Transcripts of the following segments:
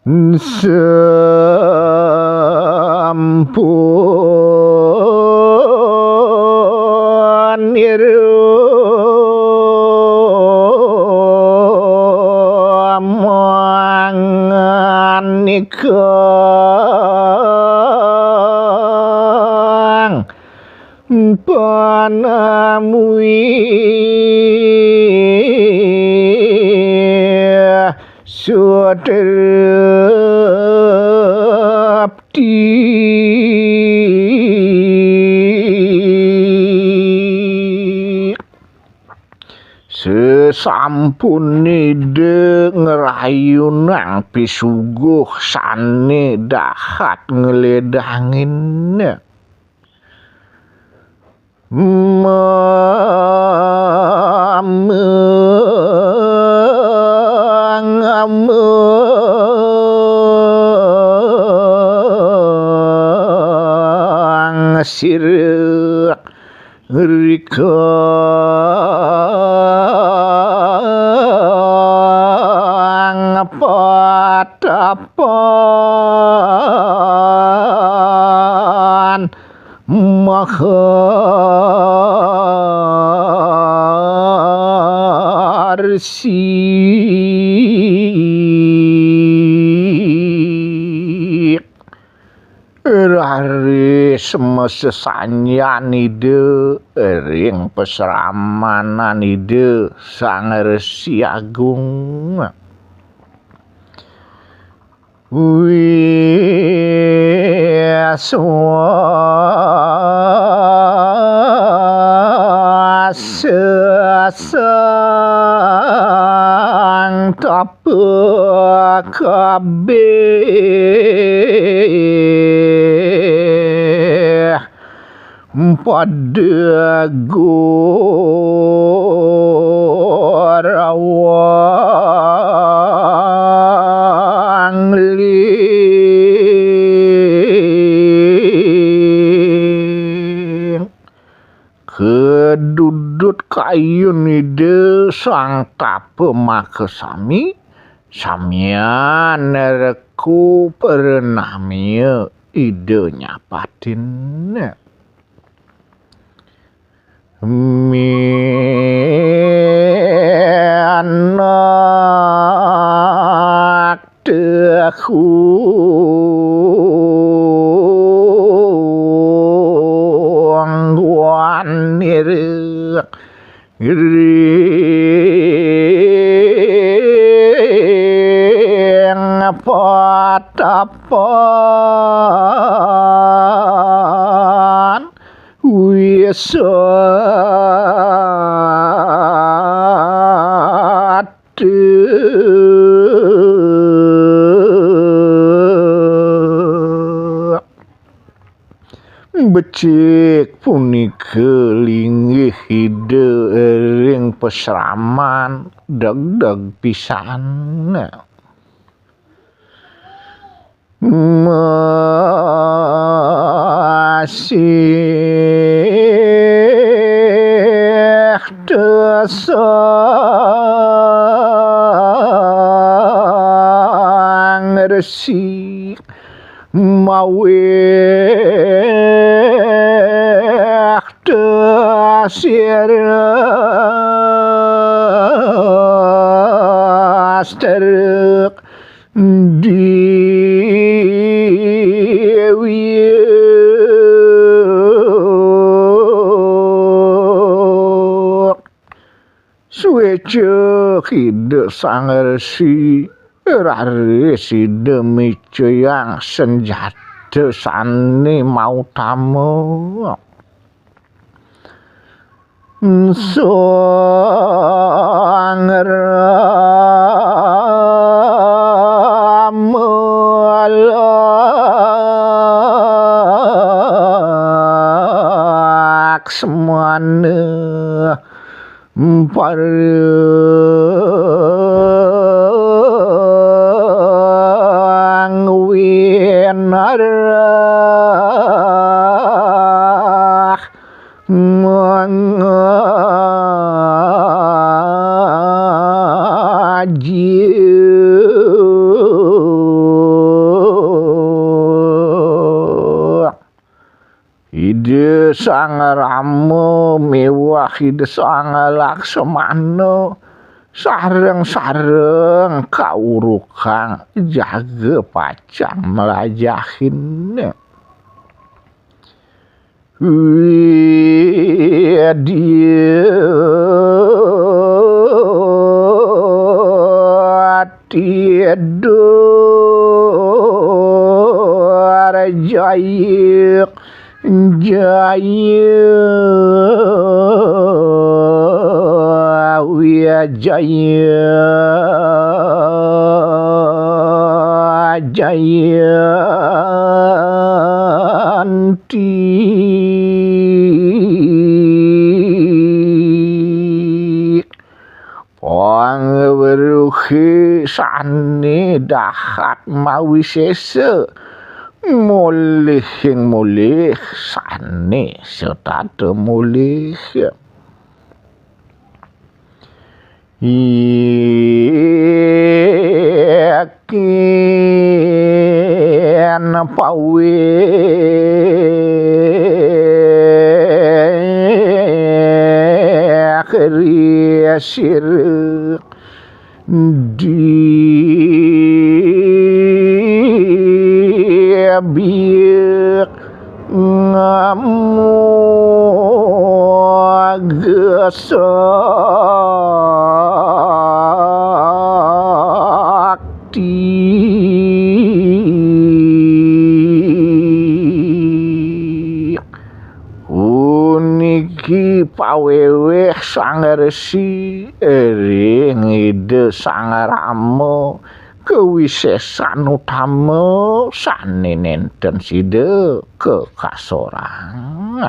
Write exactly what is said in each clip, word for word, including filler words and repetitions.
Sampun iruh manganika panamui sutrepti. Sesampun Ida ngrayunang pisuguh sane dahat ngledangin, mamang, mamang sira rikang patapan maharsi. Raris masesanjan Ida ring pasramanan Ida Sang Resi Agung. Wiswasa sang tapa kabeh pada gorawang ling. Kadudut kayun Ida Sang Tapa Makasami, samian reka pranamya Ida nyapatin. Mianak tehungguan nirik ring patapan wisata. Becik punika linggih Ida ring pasraman, degdeg pisan. Masih tesang resik maweh tasiras teruk diwi. Sueca Ida Sang Resi, raris Ida micayang sanjata sane mautama. Sang Rama Laksmana pareng winarah mangaji. Sang Rama miwah Ida Sang Laksamana sareng-sareng kaurukang jaga pacang mlajahin. Widiatidur jaya jaya wijaya jayanti. Pangweruhe sane dahat mawisésa, mulihing mulih sane setata mulih. Yakin pawih risir dibiak ngamu gesakti. Puniki paweweh Sang Resi ring Ida Sang Rama kawisesan utama sane nenten sida kakasorang.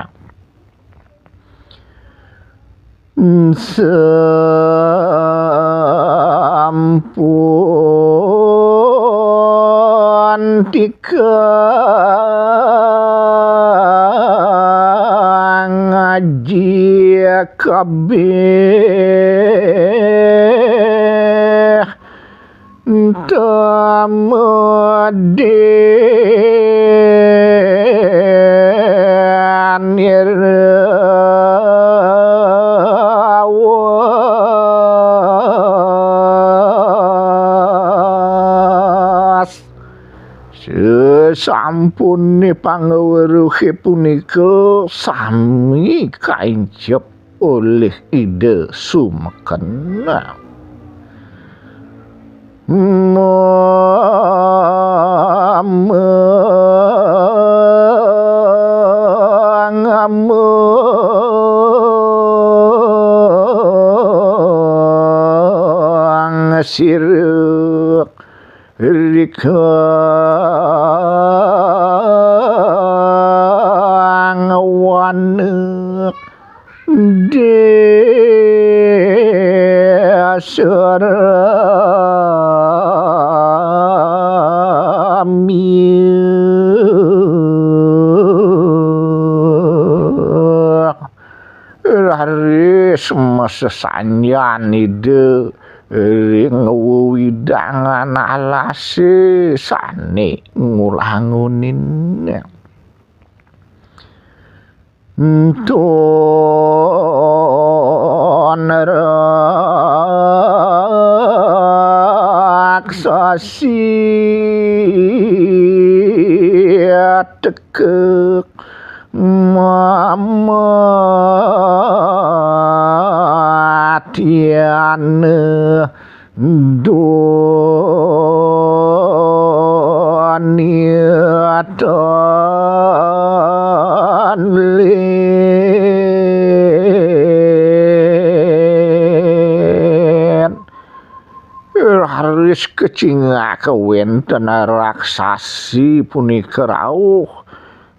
Sampun tika ngaji kabeh tamedanir awas. Sesampune pangweruhe punika sami kaincep olih Ida sumeken. Mamang-amang siruk rikang wanek desa ramia. Raris masesanjan Ida ring wewidangan alase sane ngulangunin. Entun raksasi tekek mamatiana doniatan lin. Raris kacingak wenten raksasi punika rauh.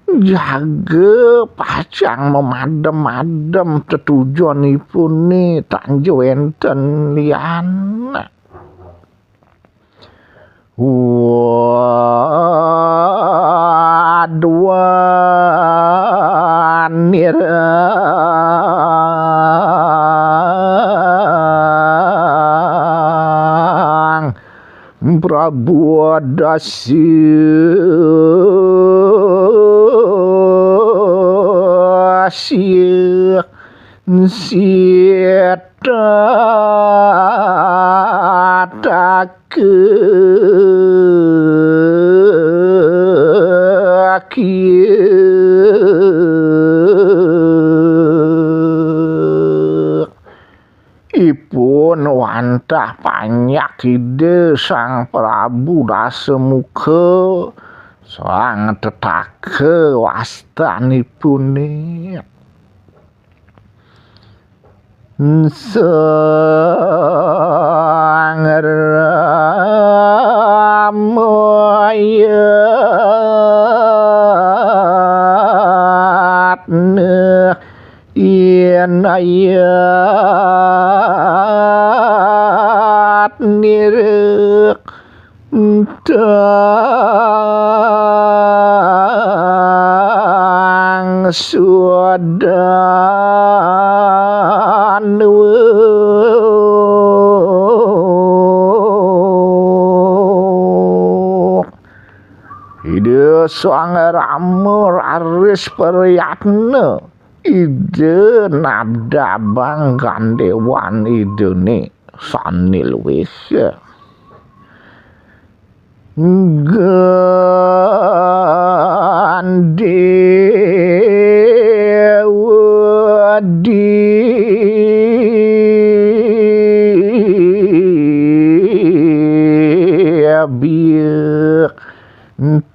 Jaga pacang mamadem-madem tetujonipune, tan ja wenten lian. Waduan nirang Prabu Dasi Sih, sih, tatake. Ipun wantah panjak Ida Sang Prabu Dasamuka, Sang Tetake wastanipune. Sang Ramayatna, yen ayat nirek tang sudan. Ida Sang Rama raris priyatna. Ida nabdabang gandewan Idane sane luih. Gandewa di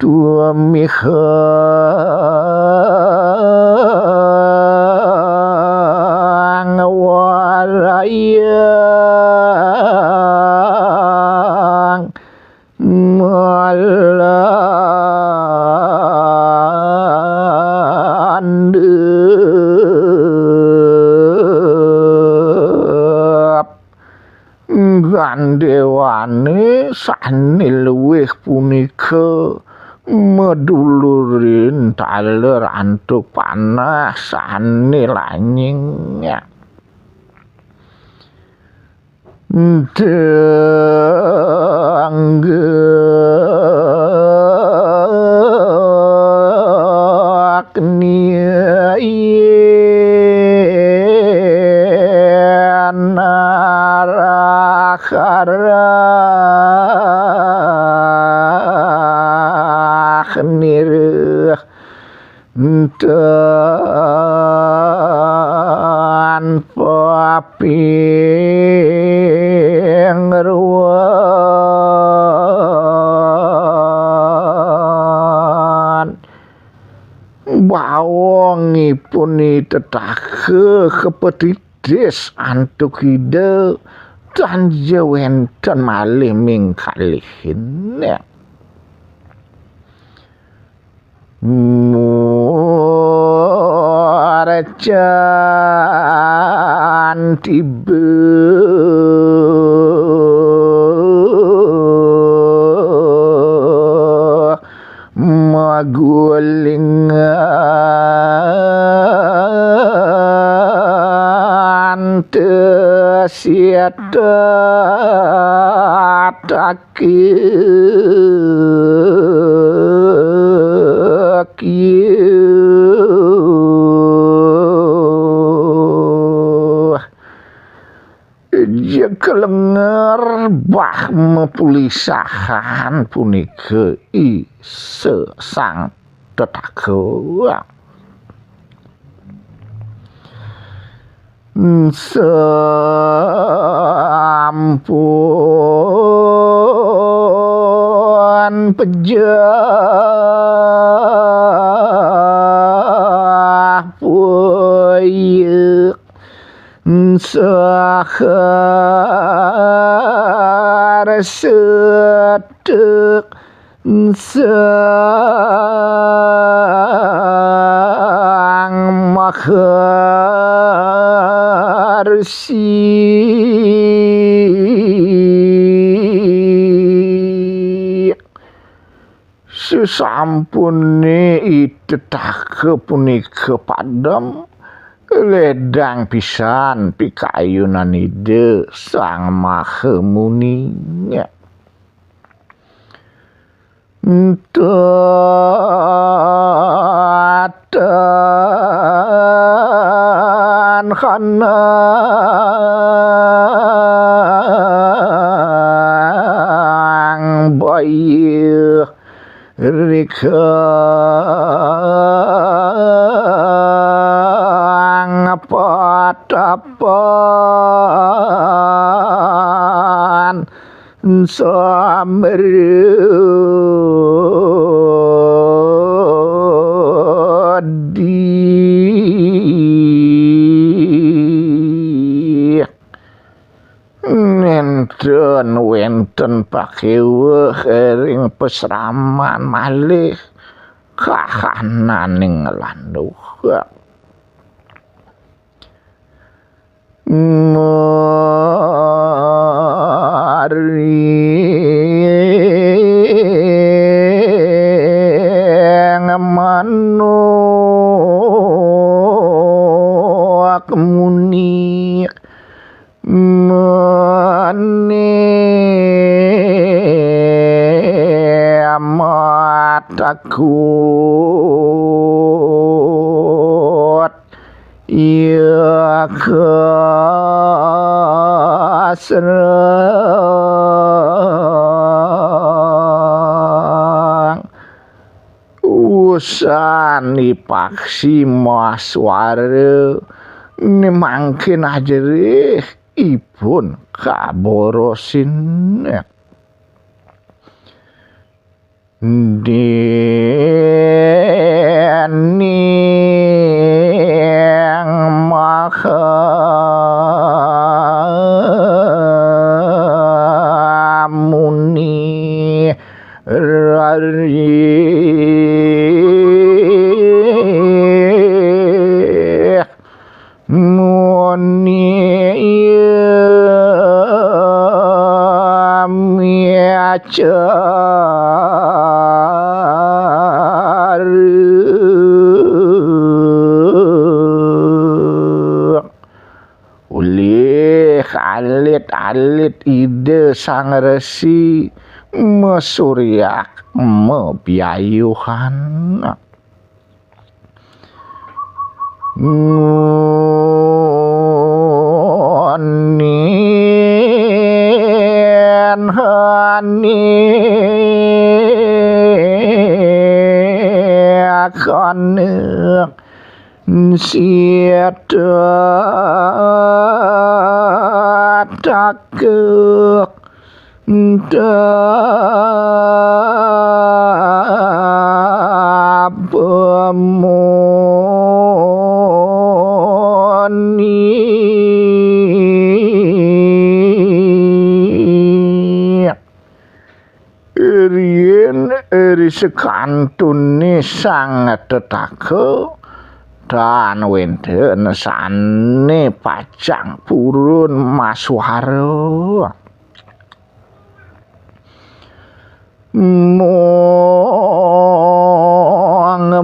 Tumikhang warayang malandep. Gandewane sane luih punika madulurin taler antuk panah sane lanying. Tenggek niyen arah arah nireh tanpa pingruan. Bawongipun I Tetake kapetitis antuk Ida, tan ja wenten malih mingkalihin. Murcan tiba magulingan tesiatatake. Kiuh. Jekelenger bah mapulisahan punika I Sang Tetake. Sampun pejah puyek sahar setek. Sang Maharsi. Sesampune I Tetake punika padem, ledang pisan pikayunan Ida Sang Mahamuni. Tata Kanang bayi rikang patapan samredi. Nénten wénten pakéweh ring pasraman malih kahananing landuh. Maring manuk muni mani matakut. Iya kasrang. Usan ipaksi maswara ni mangkin ajerih ipun kaborosin. Déning Mahamuni rarih muni micara. Ulih alit-alit Ida Sang Resi masuryak mabiayuhan. Ngunén hanékana sida takek tabemoni. Riin ri sakantuné sang tetaka tan wénten sané pacang purun maswara. Mong mona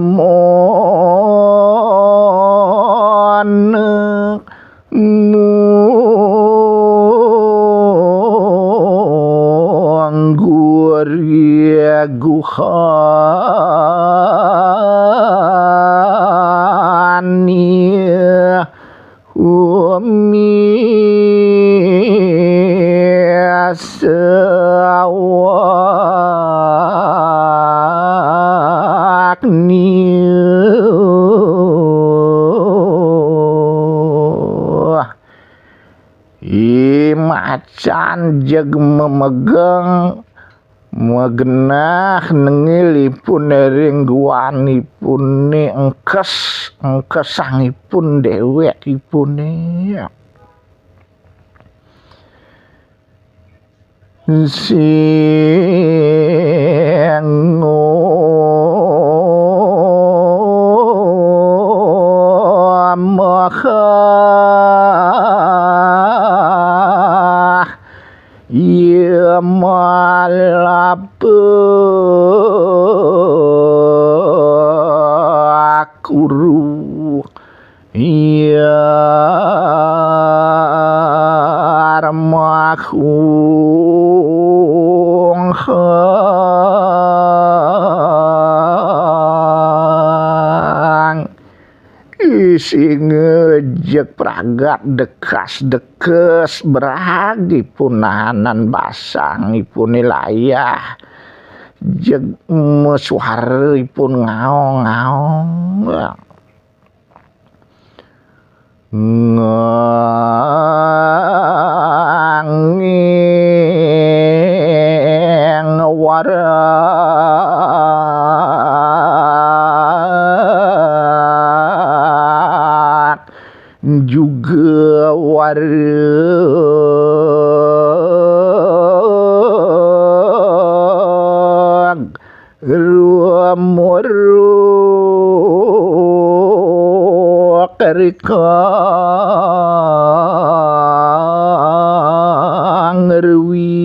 mong guri guhani. Umi sawak niuh. I macan jeg memegeng magenah nengil ipun ring guanipuné engkes, engkesangipun déwékipuné. Sing ngomah Iya malapa kuru. Iya remakhung hang. Sing ngejek pragat dekas-dekes, beragipun nahanan basangipun layah. Jeg mesuaraipun ngaong-ngaong. Nganging warak juga warag. Rumuruk rika ngruwi.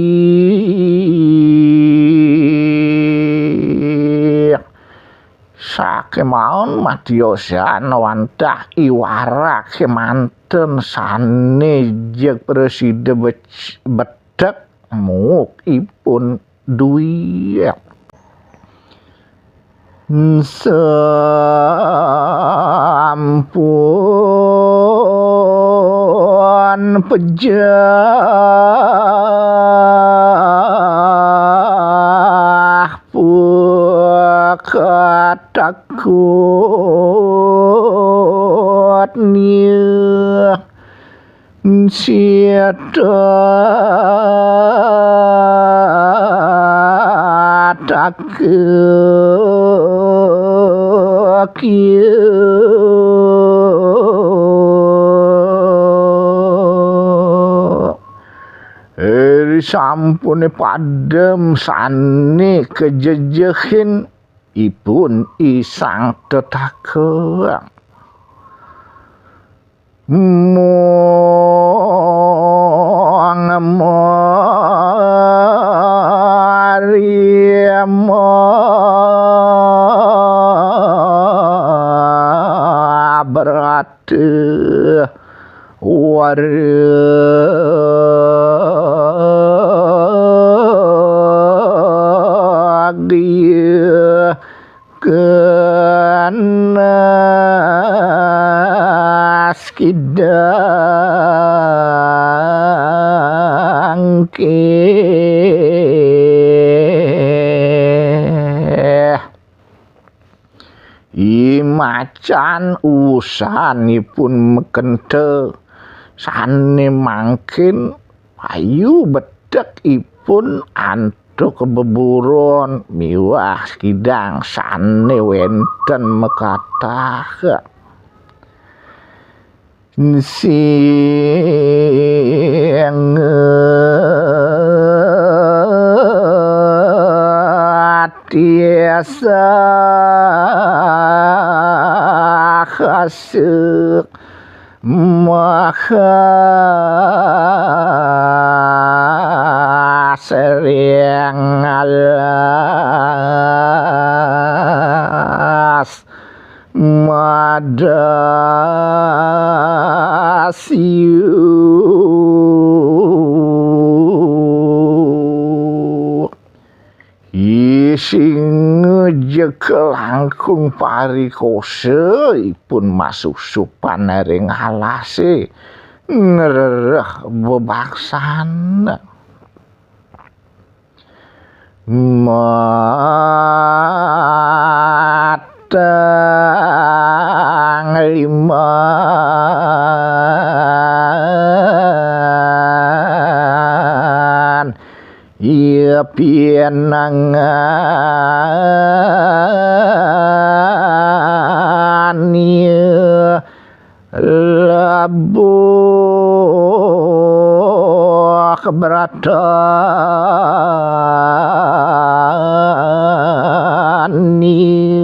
Sakemaon matiosan wantah iwarak kemanten sane jeg prasida bec-, betek mukipun duya. Sampun pejah pakatakut nih. Sita takut. Ri sampune padem sane kajejehin ipun i Sang Tetaka. Mong mari ma berat waragi kena skidang ke. Imacan usanipun makenta sane mangkin payu betek ipun antuk beburon miwah kidang sane wenten makatah. Sing tiasa kasuk maha sering alas madasiu. Ising ngejek langkung parikosa ipun masusupan ring alase ngrereh bebaksan. Matang liman iya pinangan iya labuh keberatan iya.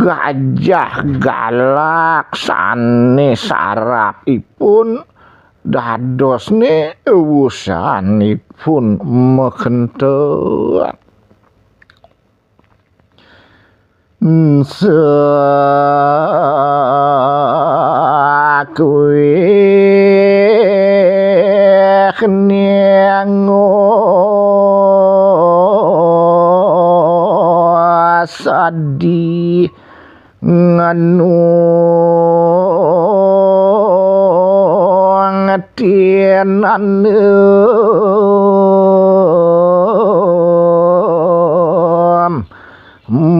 Gajah galak sane sarapipun dadosne wusanipun makenta. Sakwih nengo Nganu ngatinanem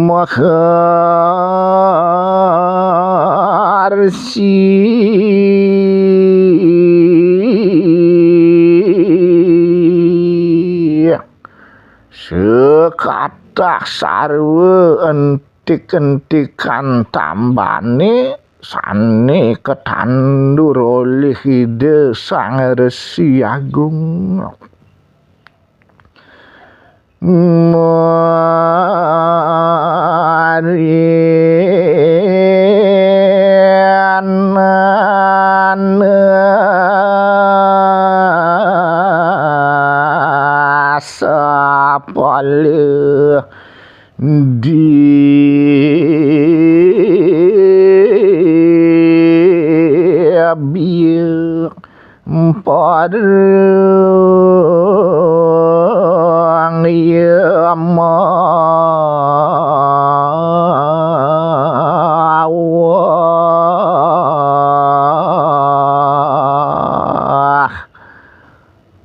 maharsi. Sekatah sarwa entik-entikan tambane sane katandur olih Ida Sang Resi Agung. Marinana sapala diabia parang yamawah.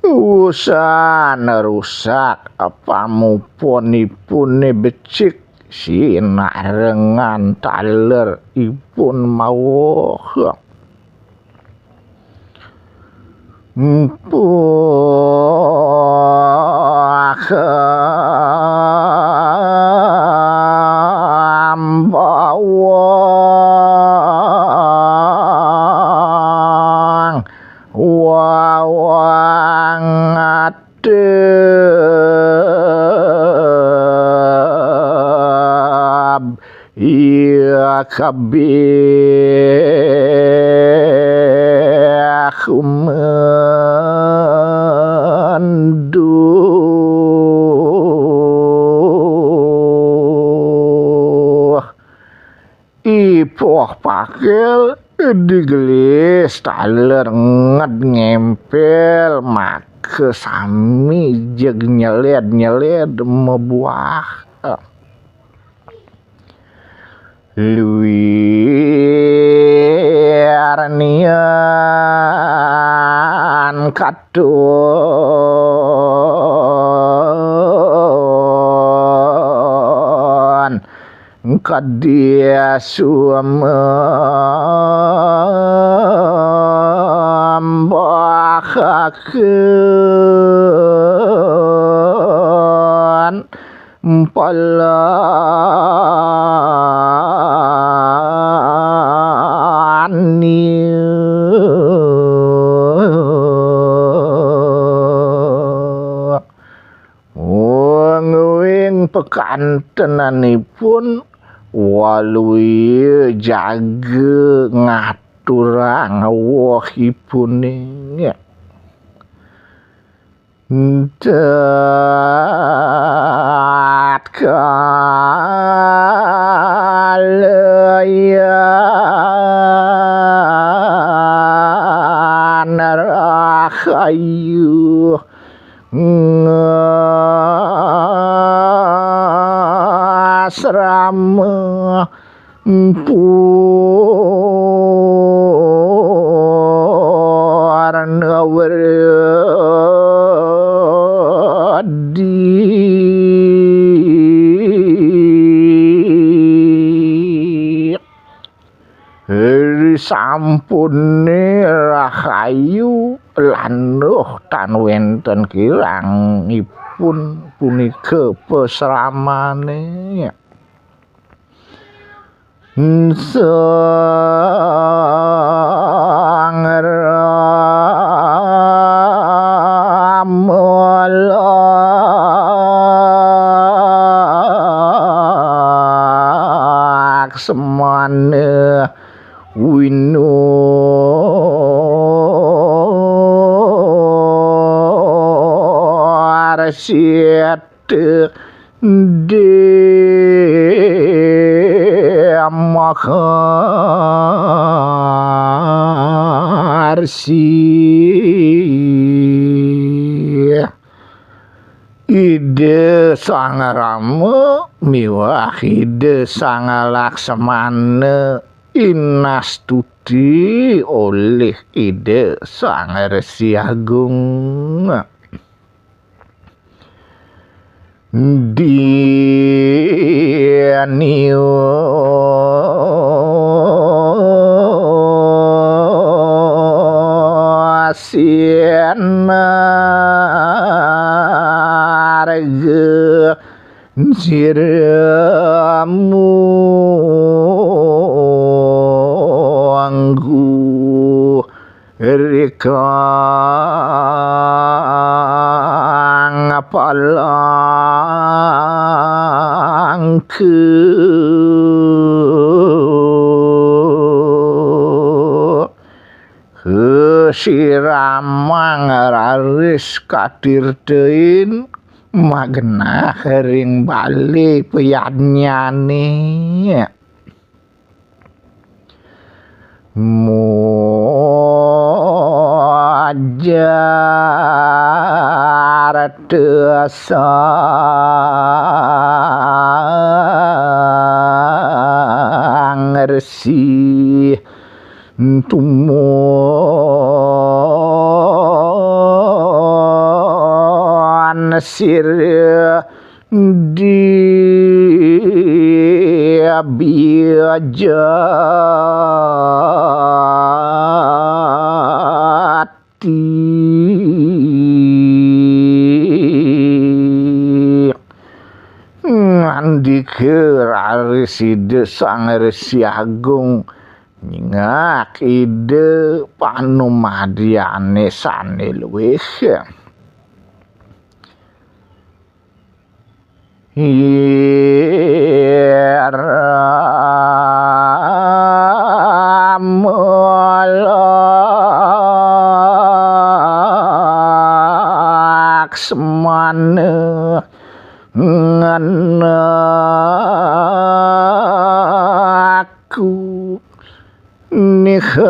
Usan rusak pamupunipune becik sinarengan taler ipun mawah. Mpakam bawang wawang adab iya kabeh menduh. Ipuh pakil digelis taler nged ngempel, maka sami jeg nyeled-nyeled mebuah. Luir nian katun kadia sumembahaken Mungguing pekantenanipun waluya jaga ngaturang wohipune. Tatkala yan rahayu ngasrama purna wradi. Ri sampune rahayu landuh tan wenten kirangipun punika pasramane. Sang Rama Laksmana Winurasita Demaharsi. Ida Sang Rama miwah Ida Sang Laksmana inastuti olih Ida Sang Resi Agung. Diniwa sinarga siramu anggu rikang palangka. Siramang raris katirtain magenah ring bale payadnyane. Mujar te sang resi tumuan sira diabijati. Ngandika raris Ida Sang Resi Agung nyingak Ida panumadyane sane luih. Ira Laksmana ngenaku nihan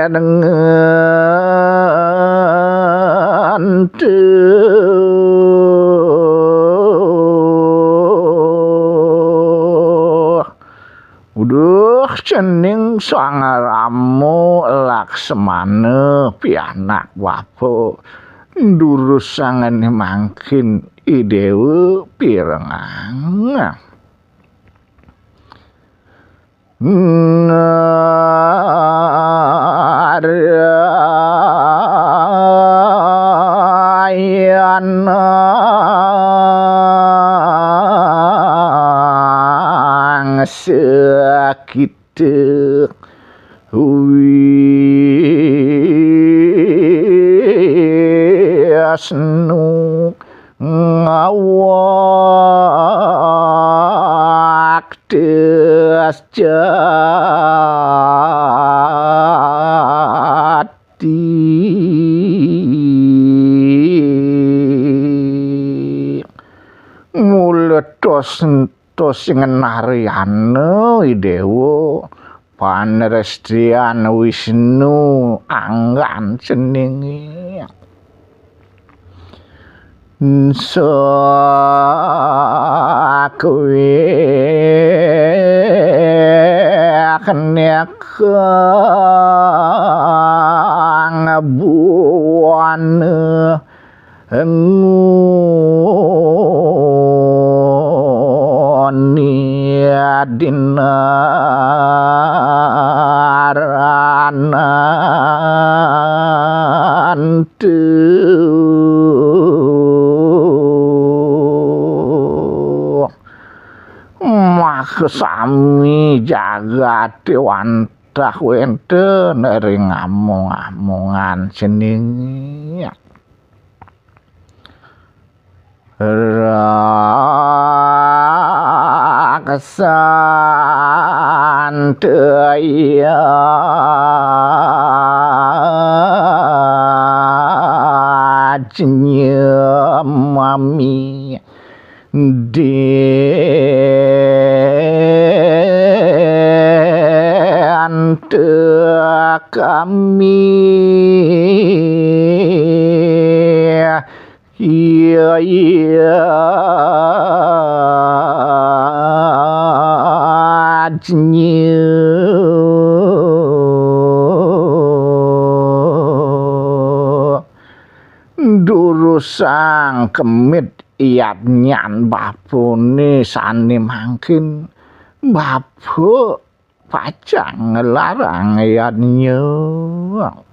dengan tuh. Uduh cening Sang Rama Laksmana pianak bapa durus sangane mangkin I Dewa pirengang. Narayanang sakita Wisnu ngawak tes jati. Mula tos tos ngenah Narayan I Dewa, panrestian Wisnu anggan ceninge. Sakwek nekang buana ngoni dinaranantu. Makasami jagate wantah wenten ring among-amongan cening. Raksantaya nyemami dente kami Iya, iya, durusang kemit iyat nyan babone sane mangkin babuk pacang nglarang iyat nyuwun.